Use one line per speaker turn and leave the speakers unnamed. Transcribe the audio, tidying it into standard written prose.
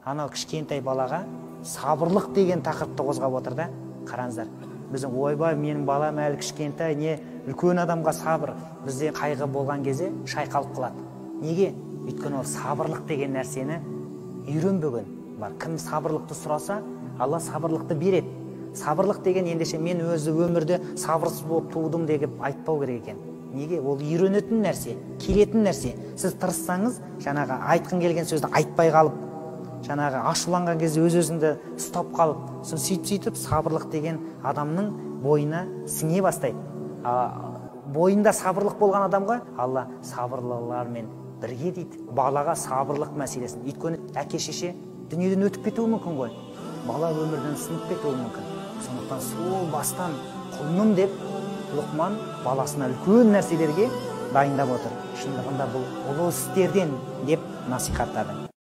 Анау кішкентай балаға сабырлық деген тақырыпты қозғап отыр да. Қараңыздар, біздің ойбай, менің балам әлі кішкентай, не үлкен адамға сабыр. Бізде қайғы болған кезде шайқалып қалады. Неге? Өйткені ол сабырлық деген нәрсені үйренбеген бар. Кім сабырлықты сұраса, Алла сабырлықты береді. Сабырлық деген ендеше мен өзі өмірде сабырсыз болып тудым деп айтпау керек екен. Неге? Ол үйренетін нәрсе, келетін нәрсе. Сіз тырыссаңыз, жаңағы айтқың келген сөзді айтпай қалып, жаңағы ашуланған кезде өз-өзіңді ұстап қалып, сөйтіп сабырлық деген адамның бойына сіңе бастайды. Бойында сабырлық болған адамға Алла сабырлылармен бірге дейді. Балаға сабырлық мәселесін. Өйткені әке шеше дүниеден өтіп кетуі мүмкін ғой. Бала өмірден сынып кетуі мүмкін. Сондықтан сол бастан құлыным деп Лұқман баласына үлкен нәрселерге дайындап отыр. Шындығында бұл ұлы істерден деп насихаттады.